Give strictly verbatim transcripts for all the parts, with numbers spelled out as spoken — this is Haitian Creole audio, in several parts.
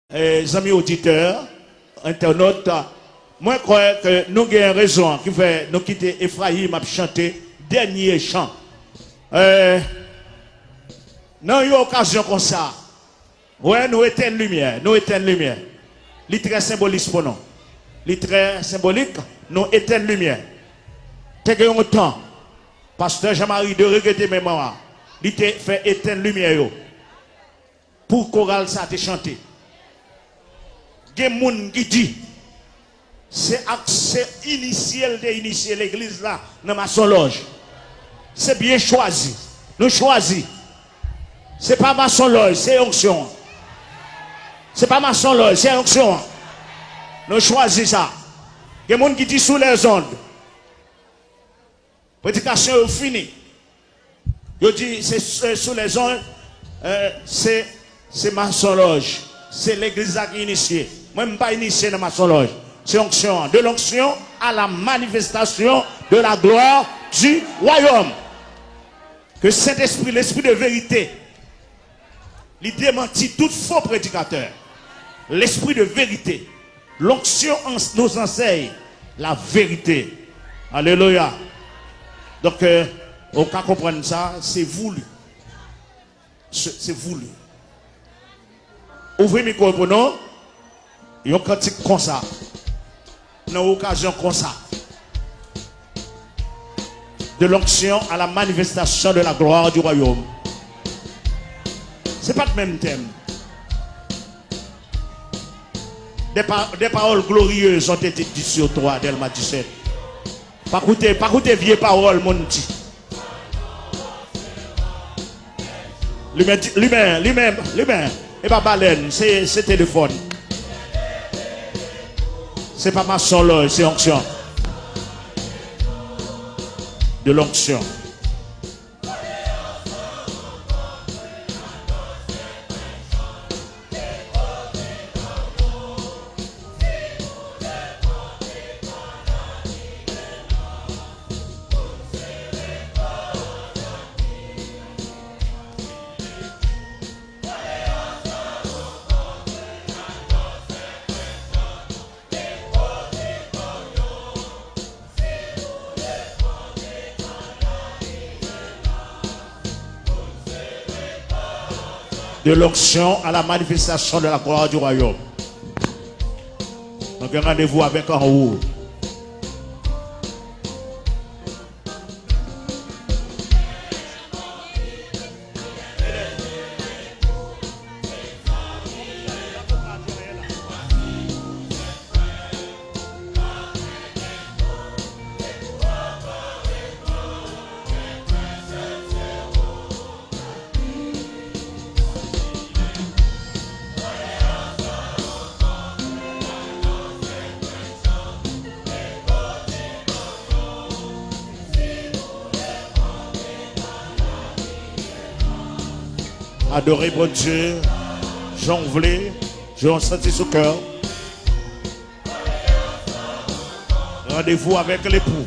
Eh, zanmi oditè, entènòt, mwen kwè ke nou gen rezon ki fè nou kite Efrayim ap chante dènye chan. Eh, nan yon okazyon konsa, wè, nou etenn limyè, nou etenn limyè. Li trè senbolis pou nou. Li trè senbolik, nou etenn limyè. Te gen yon tan, pastè Jean-Marie de regrete memwa, li te fè etenn limyè yo pou koral sa te chante. Gen moun ki di, se ak, se inisye l te inisye legliz la nan masonlòj. Se byen chwazi. Nou chwazi. Se pa masonlòj, se onksyon an. Se pa masonlòj, se onksyon an. Nou chwazi sa. Gen moun ki di sou lèzond. Predikasyon yo fini. Yo di se, se sou lèzond, eh, se, se masonlòj. Se legliz la ki inisye. Mwen, m pa inisye nan masonlòj. Se onksyon an. De l'onction à la manifestation de la gloire du royaume. Ke Sentespri, Lespri de verite, li demanti tout fo predikatè. Lespri de verite. L'onction en-, nous enseigne la vérité. Alelouya. Donk, euh, ou ka konprann sa, se voulu. Se, se voulu. Ouvri mikwo pou nou. Yon kantik konsa, nan okazyon konsa. De l'onction à la manifestation de la gloire du royaume. Se pa t menm tèm. Des pa-, des paroles glorieuses ont été dites sur toi, Delma disèt. Pa koute, pa koute vye pawòl moun di. Limen, limen, limen, limen. E pa balèn, se, se telefòn. Se pa masonlòj, se onksyon. De l'onction. De l'onction à la manifestation de la gloire du royaume. Nou gen randevou avèk anwo. Adore Bondye jan w vle, jan w santi sou kè w. Randevou avèk lepou.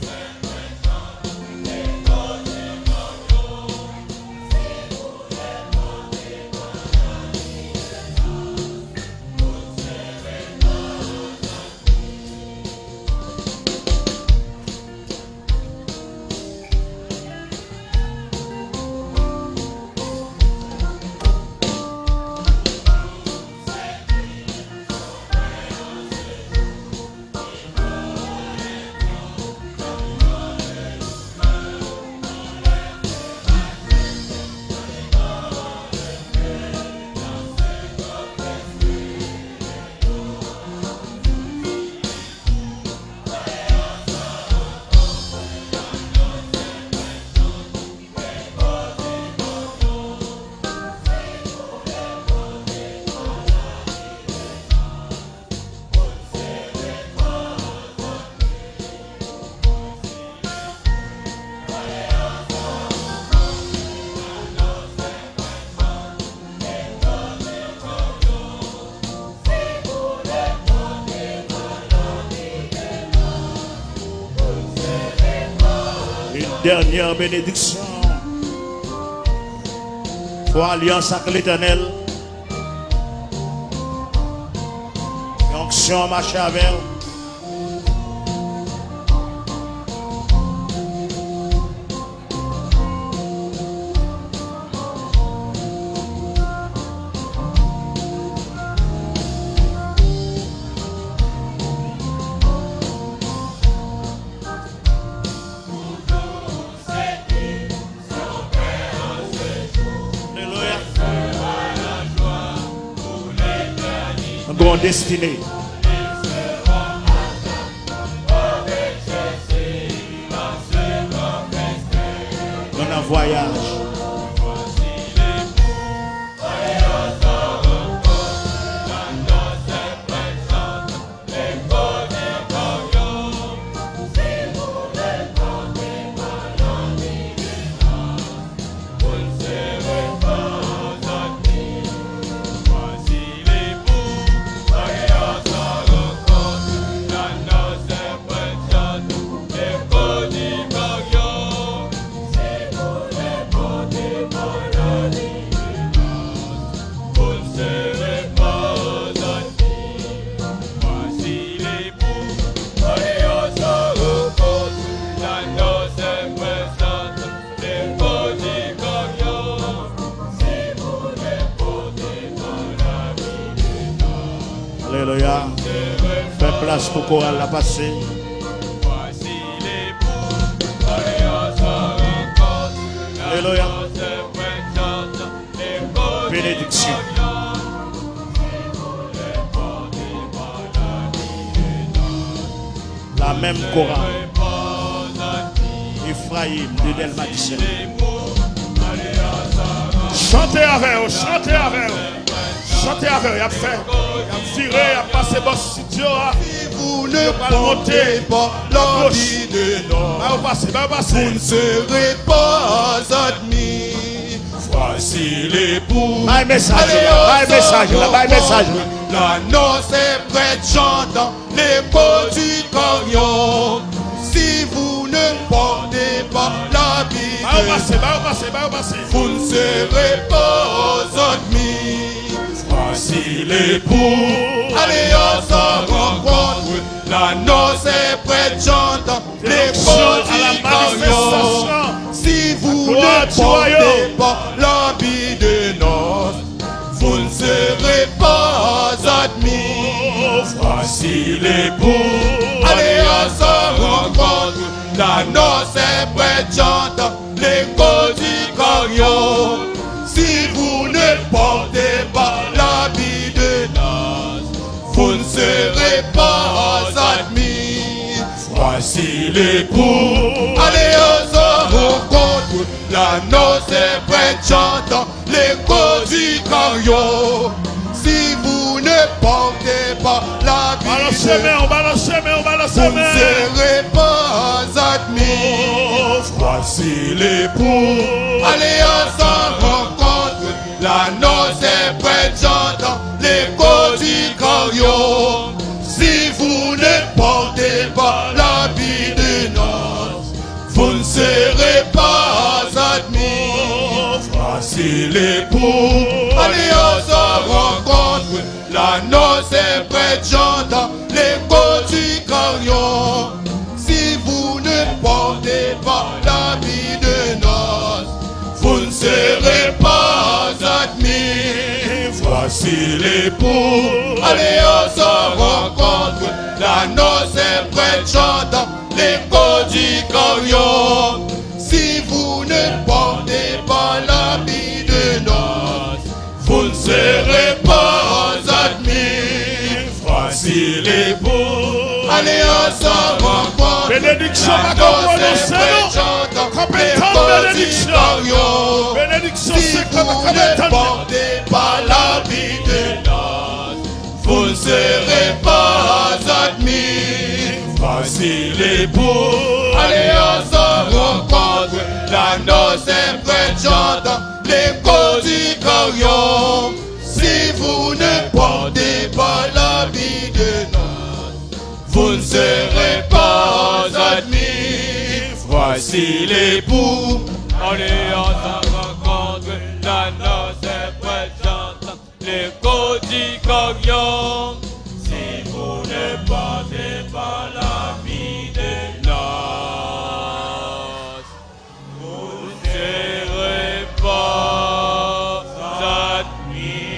Une dernière bénédiction. Fò alyans ak Letènèl. Onksyon an mache avè w. Alelouya. Nou gen yon destine. Nou nan vwayaj. Alelouya. Fè plas pou koral la pase. Alelouya. Benediksyon. La menm koral. Efrayim de Dèlma Disèl. Chante avè yo, chante avè yo. Chante avè yo, y ap fè, y ap vire, y ap pase bò sityo a. Yo pral monte bò goch. Ba yo pase, ba yo pase. Vous ne serez pas admis. Voici l'époux. Bay mesaj la, bay mesaj la, bay mesaj la. L'annonce est prête, j'entends l'écho du carillon. Si vous ne portez pas l'habit, ba yo pase, ba yo pase, ba yo pase. Vous ne serez pas admis. Voici l'époux. Allez à sa rencontre. L'annonce est prête, j'entends l'écho du carillon. Si vous ne portez pas l'habit de noces, vous ne serez pas admis. Voici l'époux. Allez à sa rencontre. L'annonce est prête, j'entends l'écho du carillon. Si vous ne portez pas l'habit de noces, vous ne serez pas admis. Voici l'époux. Allez à sa rencontre. L'annonce est prête, j'entends l'écho du carillon. Si vous ne portez pas l'habit, balance men, balance men, balance men, vous ne serez pas admis. Voici l'époux. Allez à sa rencontre. L'annonce est prête, j'entends l'écho du carillon. Si vous ne portez pas l'habit de noces, vous ne serez pas admis. Voici l'époux. Allez à sa rencontre. L'annonce est prête, j'entends l'écho du carillon. Si vous ne portez pas l'habit de noces, vous ne serez pas admis. Voici l'époux. Allez à sa rencontre. L'annonce est prête, j'entends l'écho du carillon. Si vous ne portez pas l'habit de noces, vous ne serez pas admis. Voici l'époux. Allez à sa rencontre. Benediksyon pa ka pwononse non. Kanpe tann benediksyon. Benediksyon se kanpe tann. Si vous ne portez pas l'habit de noces, vous ne serez pas admis. Voici l'époux. Allez à sa rencontre. L'annonce est prête, j'entends l'écho du carillon. Si vous ne portez pas l'habit de noces, vous ne serez pas admis. Voici l'époux. Allez à sa rencontre. L'annonce est prête, j'entends l'écho du carillon. Si vous Porté par la vie de l'os, vous serez pas admis.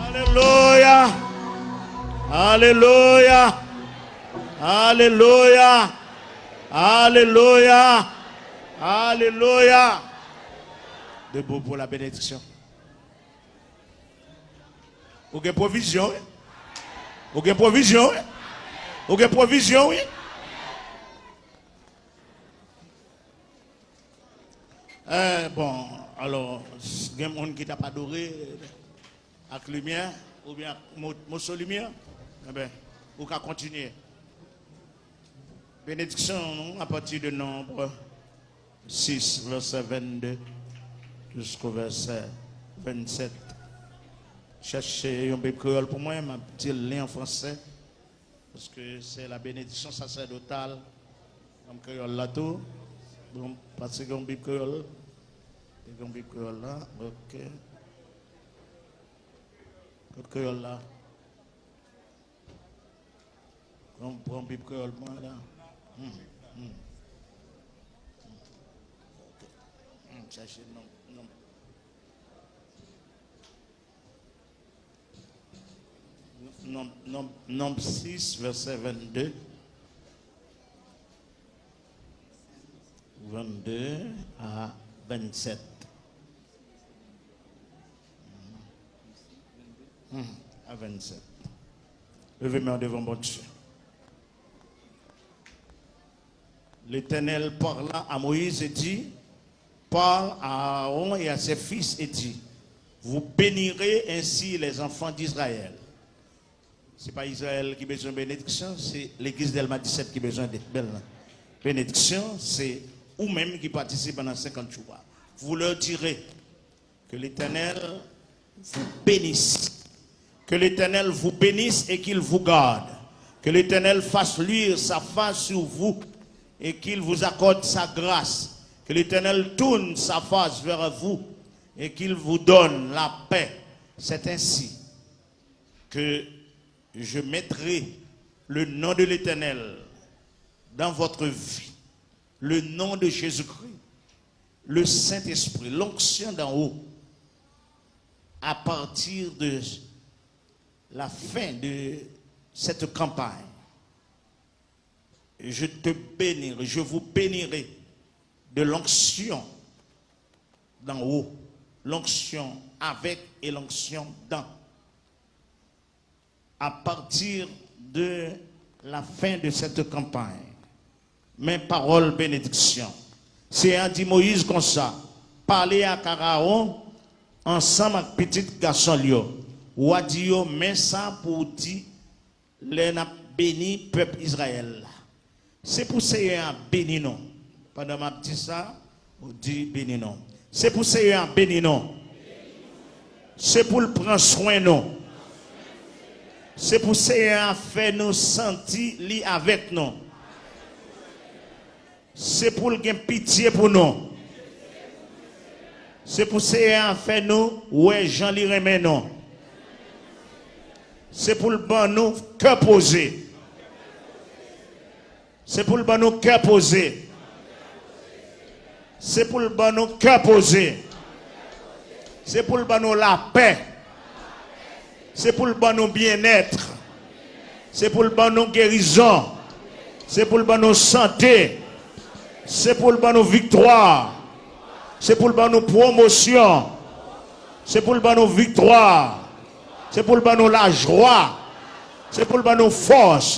Alelouya! Alelouya! Alelouya! Alelouya! Alelouya! Debout pour la bénédiction. Ou gen pwovizyon, wi. Ou gen pwovizyon, wi. Ou gen pwovizyon, wi. Eh, bon, alò, s- gen moun ki t ap adore ak limyè oubyen ak mo- moso limyè, enben, ou ka kontinye. Benediksyon nou apati de Nonb sis, vèsè vennde jisko vèsè vennsèt. Chèche yon Bib kreyòl pou mwen, m ap di l li an fransè, paske se la benediksyon sasèdotal. Ban m kreyòl la tou. Bon, paske gen yon Bib kreyòl. Gen yon Bib kreyòl la. Ok. Kot kreyòl la? Pran, pran Bib kreyòl mwen la. Hmm, hmm. Ok. Hmm, chache Nonb, Nonb. Nonb, Nonb, Nonb sis, vèsè vennde. Vennde a vennsèt. Hmm, a vennsèt. Leve men w devan Bondye. L'Éternel parla à Moïse et dit, parle à Aaron et à ses fils et dis, vous bénirez ainsi les enfants d'Israël. Se pa Izrayèl ki bezwen benediksyon, se legliz Dèlma disèt ki bezwen de- bèl- benediksyon, se ou menm ki patisipe nan senkant jou a. Vous leur direz, que l'Éternel vous bénisse. Que l'Éternel vous bénisse et qu'il vous garde. Que l'Éternel fasse luire sa face sur vous et qu'il vous accorde sa grâce. Que l'Éternel tourne sa face vers vous et qu'il vous donne la paix. C'est ainsi que je mettrai le nom de l'Éternel dans votre vie, le nom de Jésus-Christ, le Saint-Esprit, l'onction d'en haut, à partir de la fin de cette campagne, je te bénirai, je vous bénirai de l'onction d'en haut, l'onction avec et l'onction dans. À partir de la fin de cette campagne, men pawòl benediksyon. Seyè a di Moyiz konsa, pale ak Arawon ansanm ak pitit gason l yo. W a di yo, men sa pou w di lè n ap beni pèp Izrayèl la. Se pou Seyè a beni nou. Pandan m ap di sa, ou di beni nou. Se pou Seyè a beni nou. Se pou l pran swen nou. Se pou Seyè a fè nou santi li avèk nou. Se pou l gen pitye pou nou. Se pou Seyè a fè nou wè jan li renmen nou. Se pou l ban nou kè poze. Se pou l ban nou kè poze. Se pou l ban nou kè poze. Se pou l ban nou lapè. Se pou l ban nou byennèt. Se pou l ban nou gerizon. Se pou l ban nou sante. Se pou l ban nou viktwa. Se pou l ban nou pwomosyon. Se pou l ban nou viktwa. Se pou l ban nou lajwa. Se pou l ban nou fòs.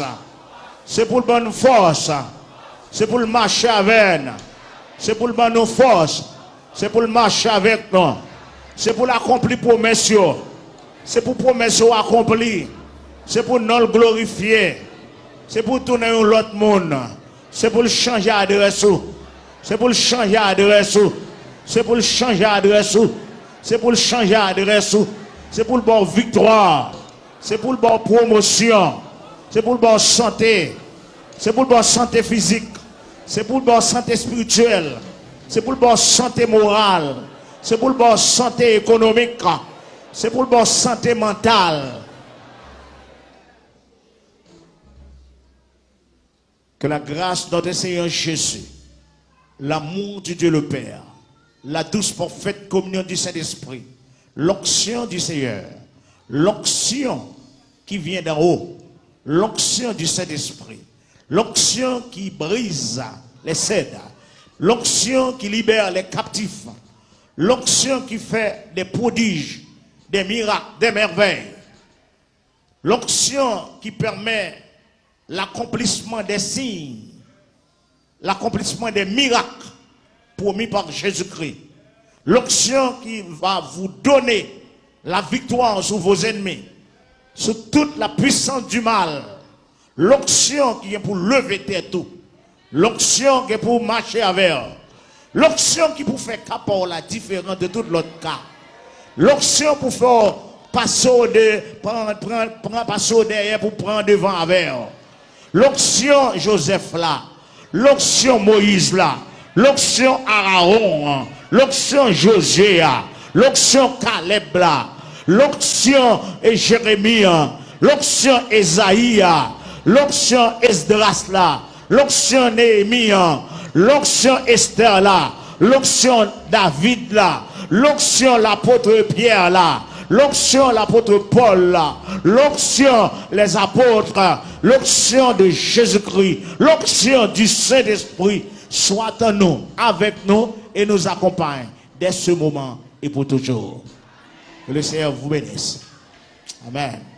Se pou l ban nou fòs. Se pou l mache avè n. Se pou l ban nou fòs. Se pou l mache avèk nou. Se pou l akonpli pwomès yo. Se pou pwomès yo akonpli. Se pou non l glorifye. Se pou w tounen yon lòt moun. Se pou l chanje adrès ou. Se pou l chanje adrès ou. Se pou l chanje adrès ou. Se pou l chanje adrès ou. Se pou l ba w viktwa. Se pou l ba w pwomosyon. Se pou l ba w sante. Se pou l ba w sante fizik. Se pou l ba w sante espirityèl. Se pou l ba w sante moral. Se pou l ba w sante ekonomik. Se pou l ba w sante mantal. Que la grâce de notre Seigneur Jésus, l'amour du Dieu le Père, la douce parfaite communion du Saint-Esprit, l'onction du Seigneur, l'onction qui vient d'en haut, l'onction du Saint-Esprit, l'onction qui brise les cèdres, l'onction qui libère les captifs, l'onction qui fait des prodiges, des miracles, des merveilles, l'onction qui permet l'accomplissement des signes, l'accomplissement des miracles promis par Jésus-Christ. L'onction qui va vous donner la victoire sur vos ennemis, sur toute la puissance du mal. L'onction ki gen pou leve tèt ou. L'onction ki gen pou mache avè w. L'onction ki pou fè ka pa w la diferan de tout lòt ka. L'onction pou fè w pase w de, pran, pran, pran pase w dèyè pou pran devan avè w. L'onction Joseph la, l'onction Moïse la, l'onction Aaron an, l'onction Josué a, l'onction Caleb la, l'onction e Jérémie an, l'onction Esaïe a, l'onction Esdras la, l'onction Néhémie an, l'onction Esther la, l'onction David la, l'onction l'apôtre Pierre la, l'onction l'apôtre Paul la, l'onction les apôtres, l'onction de Jésus-Christ, l'onction du Saint-Esprit soit en nous, avec nous et nous accompagne dès ce moment et pour toujours. Que le Seigneur vous bénisse. Amen.